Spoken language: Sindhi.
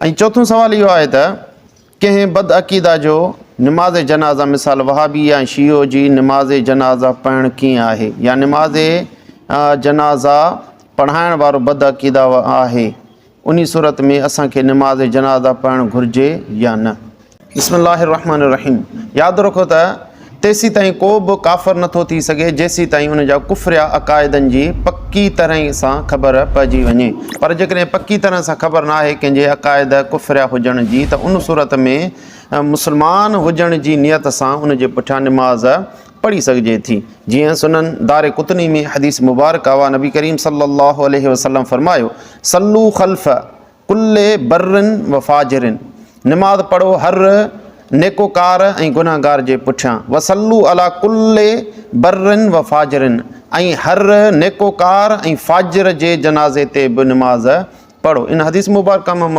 ۽ چوٿون سوال اهو آهي ته ڪنهن بد عقيده جو نماز جنازه مثال وهابي يا شيعو جي نماز جنازه پڙهڻ ڪيئن آهي يا نماز جنازه پڙهائڻ وارو بد عقيده آهي انهي صورت ۾ اسان کي نماز جنازه پڙهڻ گهرجي يا نه؟ بسم الله الرحمن الرحيم ياد رکو ته تيسيتائين ڪو به ڪافر نٿو ٿي سگهي جيسيتائين ان جا ڪفريا عقائدن جي پڪي طرح سان خبر پئجي وڃي پر جيڪڏهن پڪي طرح سان خبر ناهي ڪنهن جي عقائد ڪفريا هجڻ جي ته ان صورت ۾ مسلمان هجڻ جي نيت سان ان جي پٺيان نماز پڙهي سگهجي ٿي جيئن سنن دار قطني ۾ حديث مبارڪ آ نبي ڪريم صلي الله عليه وسلم فرمايو صلو خلف ڪل بر و فاجر، نماز پڙهو هر نيڪوڪار ۽ گنهگار جي پٺيان، وصلو علي ڪل بر و فاجر، ۽ هر نيڪوڪار ۽ فاجر جي جنازي تي به نماز پڙهو. ان حديث مبارڪه مان.